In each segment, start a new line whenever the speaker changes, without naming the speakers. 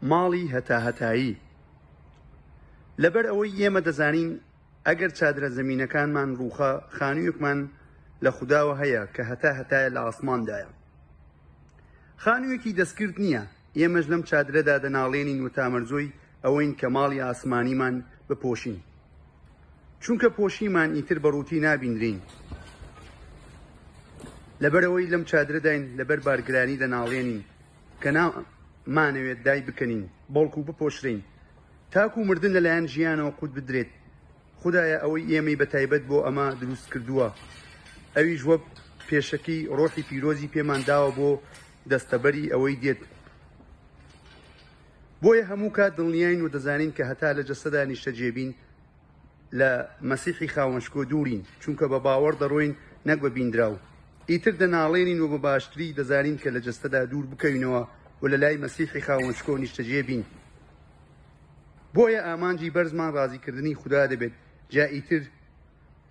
ماڵی هەتاهەتایی. لەبەر ئەوەی ئێمە دەزانین ئەگەر چادرە زەمینەکانمان ڕووخا، خانوویەکمان لە خوداوە هەیە کە هەتا هەتایە لە ئاسماندایە. خانوویەکی دەستکرد نییە، ئێمەش لەم چادرەدا دەناڵێنین و تامەرزۆی ئەوەین کە ماڵی ئاسمانیمان بپۆشین. چونکە پۆشیمان ئیتر بە ڕووتی نابینرێین. لەبەرئەوەی لەم چادرەداین لەبەر بارگرانی دەناڵێنین کە نامانەوێت دایبکەنین، بەڵکو بپۆشرێین، تاکو مردن لەلایەن ژیانەوە قوت بدرێت. خودایە ئەوەی ئێمەی بە تایبەت بۆ ئەمە دروست کردووە، ئەویش وەک پێشەکی ڕۆحی پیرۆزی پێمان داوە بۆ دەستەبەری ئەوەی دێت. بۆیە هەموو کات دڵنیاین و دەزانین کە هەتا لە جەستەدا نیشتەجێ بین، لە مەسیحی خاوەن شکۆ دوورین، چونکە بە باوەڕ دەڕۆین نەک بە بیندراو. ئیتر دەناڵێنین و بە باشتری دەزانین کە لە جەستەدا دوور بکەوینەوە و لە لای مەسیحی خاوەن شکۆ نیشتەجێ بین. بۆیە ئامانجی بەرزمان ڕازیکردنی خودا دەبێت، جا ئیتر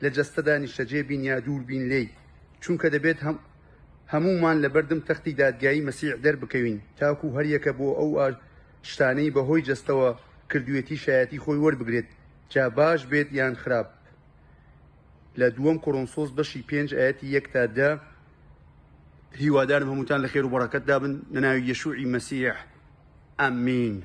لە جەستەدا نیشتەجێ بین یا دوور بین لێی، چونکە دەبێت هەموومان لەبەردەم تەختی دادگایی مەسیح دەربکەوین، تاکو هەریەکە بۆ ئەو شتانەی بەهۆی جەستەوە کردوویەتی شایەتی خۆی وەربگرێت، جا باش بێت یان خراپ. لە دووەم کۆرۆنسۆس بەشی پێنج ئایەتی یەک تا دە. هیوادارم هەمووتان لە خێر و بەڕەکەتدا بن لە ناوی یەشوعی مەسیح. ئامین.